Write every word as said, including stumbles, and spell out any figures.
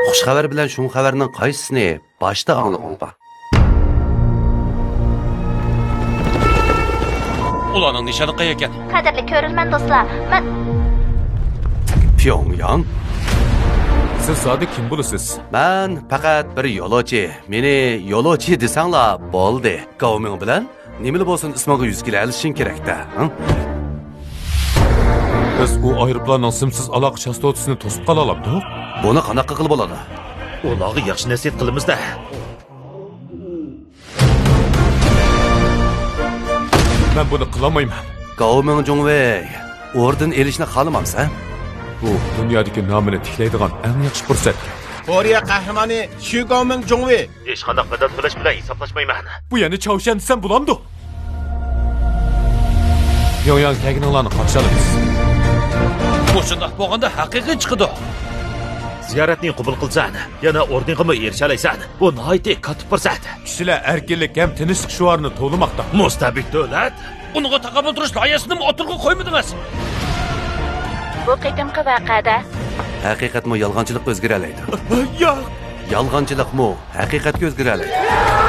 خۇش خەۋەر بىلەن شۇڭ خەۋەرنىڭ قايسىسىنى باشتا ئاڭلىغۇڭلار؟ ئۇلارنىڭ نىشانى قەيەركەن؟ قەدىرلىك كۆرۈرمەن دوستلار، مەن پيوڭياڭ. سىز زادى كىم بولىسىز؟ مەن پەقەت بىر يولۇچى. مېنى يولۇچى دېسەڭلار بولدى. گاۋمىڭ بىلەن نېمىلا بولسۇن ئىسمىڭغا يۈز كېلەلىشىڭ كېرەكتە، ھە؟ بىز ئۇ ئايروپىلاننىڭ سىمسىز ئالاقە چاستوتىسىنى توسۇپ قالالامدۇق؟ بۇنى قانداق قىلغىلى بولىدۇ؟ ئۇلارغا ياخشى نەسىھەت قىلىمىز-دە. مەن بۇنى قىلالمايمەن. گاۋمىڭ جۇڭۋېي، ئوردېن ئېلىشنى خالىمامسەن؟ بۇ دۇنيادىكى نامىنى تىكلەيدىغان ئەڭ ياخشى پۇرسەت. كورېيە قەھرىمانى شۈ گاۋمىڭ جۇڭۋېي. ھېچقانداق بەدەل تۆلەش بىلەن ھېسابلاشمايمەن. بۇ يەنە چاۋشيەن دېسەم بولامدۇ؟ پيوڭياڭ كەلگىنىڭلارنى قارشى ئالىمىز. مۇشۇنداق بولغاندا ھەقىقىي چىقىدۇ. زىيارەتنى قوبۇل قىلسان، يەنە ئوردېنغىمۇ ئېرىشەلەيسەن. بۇ ناھايىتى كاتتا پۇرسەت. كىشىلەر ئەركىنلىك ھەم تىنچلىق شوئارىنى توۋلىماقتا. مۇستەبىت دۆلەت. ئۇنىڭغا تاقابىل تۇرۇش لايىھەسىنىمۇ ئوتتۇرىغا قويمىدىڭىز. بۇ قېتىمقى ۋەقەدە ھەقىقەتمۇ يالغانچىلىققا ئۆزگىرەلەيدۇ. ياق. يالغانچىلىقمۇ ھەقىقەتكە ئۆزگىرەلەيدۇ.